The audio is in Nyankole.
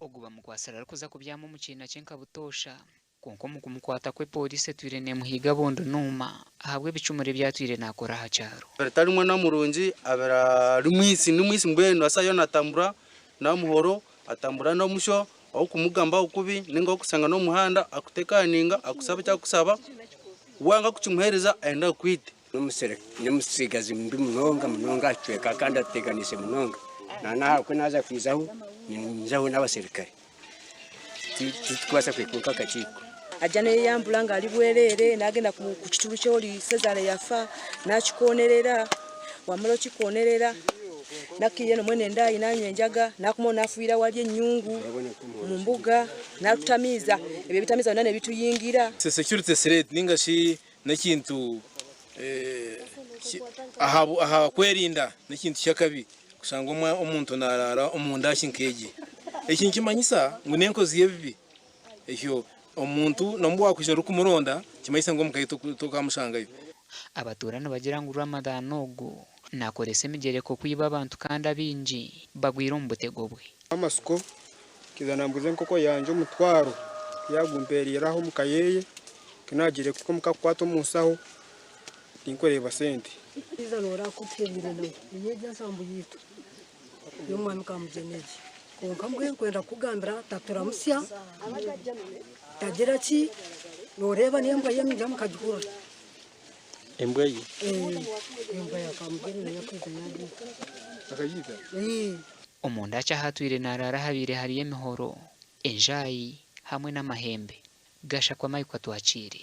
Ogu bamukwatsire arikuza kubyama omu kiina kye nka butoosha. Kwonka omu kumukwata kwe pooriisi etwire neemuhiiga Bondunuma ahabw'ebicumuro ebi atwire naakora aha kyaro. Abire tari mwana murungi, abire ari mwitsi, ni mwitsi mbwenu asa yoona atambura n'omuhoro, atambura n'omusyo, orikumugambaho kubi nainga orikushanga n'omu muhanda akutekaninga akusaba eki akushaba, wanga kukimuheereza ayenda akukwite. N'omutsigazi mubi munonga munonga aha kicweka kandi atuteganiise munonga. Nanaha ku naaza kwizaho ninyijaho n'abaserukare. Titukubaasa kuhika nk'akakiiko. Aija nayeyambura nga ari bwerere nagenda ku kituru kyori Sezare yafa nakikonerera wamara okikonerera nakiire nomwe nendaayi nanywa enjaga nakomaho nafuhira awari enyungu omu mbuga natutamiiza ebyo ebitamiiza byona nebituyingira. Security threat ninga shi n'ekintu aha kwerinda n'ekintu ky'akabi kushanga omuntu naraara omu ndaaki nk'egi. Eki nikimanyisa ngu n'enkozi y'ebibi ekyo omuntu n'obu wakwija orikumuronda nikimanyisa ngu omuka ye tokamushangayo. Abatuura nibagira ngu Ramadhan ogu nakoresa emigyereko kwiba abantu kandi abaingi bagwire omu butego bwe. Amatsiko, nkaija nambuza enkoko yangye omutwaro yaagumpereire aho omuka yeye, ku naagiire kuhika omuka kukwata omu nshaho tinkureeba sente. Iza noora ku otuhereire nawe niyo egyo ensambu yaitu y'omwami Kamugyema egi. Kwonka mbwenu kwenda kukugambira taturamutsya, tagira ki, nooreeba n'embwa ye ningira mukagihurira. Embwa ye? Embwa ya Kamugyema niyo erikwija yaagiita. Akagiita? Omu ndaaki ahu atwire naaraara habaire hariyo emihoro, enjaayi hamwe n'amahembe. Gashakwa Mike Atwakiire.